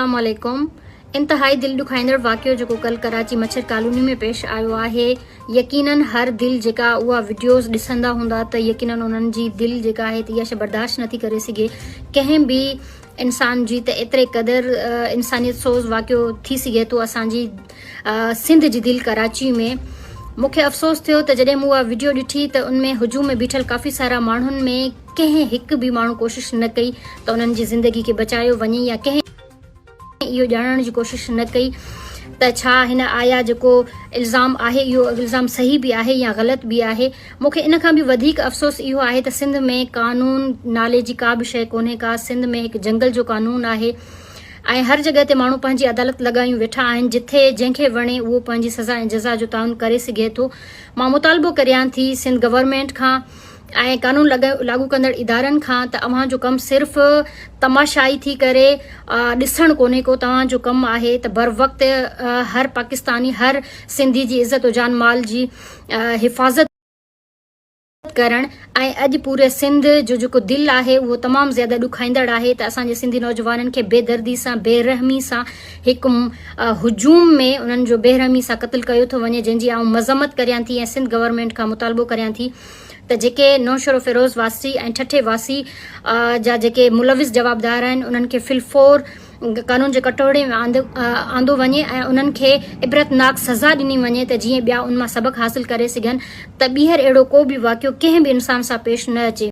السلام عليڪم انتهائي دل ڏکائيندڙ واقعو جيڪو ڪل ڪراچي مڇر ڪالوني ۾ پيش آيو آهي يقينن هر دل جيڪا اها وڊيوز ڏسندا هوندا ته يقينن انهن جي دل جيڪا آهي ته اها شي برداشت نٿي ڪري سگهي ڪنهن به انسان جي ته ايتري قدر انسانيت سوز واقعو ٿي سگهي ٿو اسان جي سنڌ جي دل ڪراچي ۾ مون کي افسوس ٿيو ته جڏهن مون اها وڊيو ڏٺي ته ان ۾ هجوم ۾ بيٺل ڪافي سارا ماڻهن ۾ ڪنهن هڪ به ماڻهو ڪوشش نه ڪئي ته انهن جي زندگي کي بچايو وڃي يا ڪنهن اهو ڄاڻڻ جي ڪوشش نه ڪئي ته ڇا هن آيا جيڪو الزام آهي اهو الزام صحيح به آهي يا غلط به آهي. مون کي ان کان به وڌيڪ افسوس اهو آهي ته سنڌ ۾ قانون نالي جي ڪا به شيء ڪونهي ڪا سنڌ ۾ هڪ جنگل جو قانون آهي ۽ هر جڳهه تي ماڻهو پنهنجي عدالت لڳايون ويٺا آهن جٿي جنهن کي وڻي اهو پنهنجي سزا ۽ جزا جو تعين ڪري سگهي ٿو مان مطالبو ڪريان ٿي سنڌ گورنمينٽ کان ۽ قانون لاڳو ڪندڙ ادارن کان ته اوهان جو ڪم صرف تماشائي ٿي ڪري ڏسڻ ڪونهي ڪو توهان جو ڪم آهي ته بروقت هر پاڪستاني هر سنڌي جي عزت و جان مال جي حفاظت ڪرڻ ۽ اڄ پوري سنڌ جو جيڪو دل آهي اهو تمام زياده ڏکائيندڙ آهي ته اسان جي سنڌي نوجوانن کي بي دردي سان بي رحمي سان هڪ هجوم ۾ انهن جو بي رحمي سان قتل ڪيو ٿو وڃي جنهن جي آئون مذمت ڪريان ٿي ۽ سنڌ گورنمينٽ کان مطالبو ڪريان ٿي ته جيڪي نوشهروفيروز واسي ۽ ٺٽي واسي جا جيڪي ملوث جوابدار آهن انهن کي في الفور قانون جي ڪٽهڙي ۾ آندو وڃي ۽ انهن کي عبرتناڪ سزا ڏني وڃي ته جيئن ٻيا ان مان سبق حاصل ڪري سگهن ته ٻيهر اهڙو ڪو به واقعو ڪنهن به انسان سان پيش نه اچي.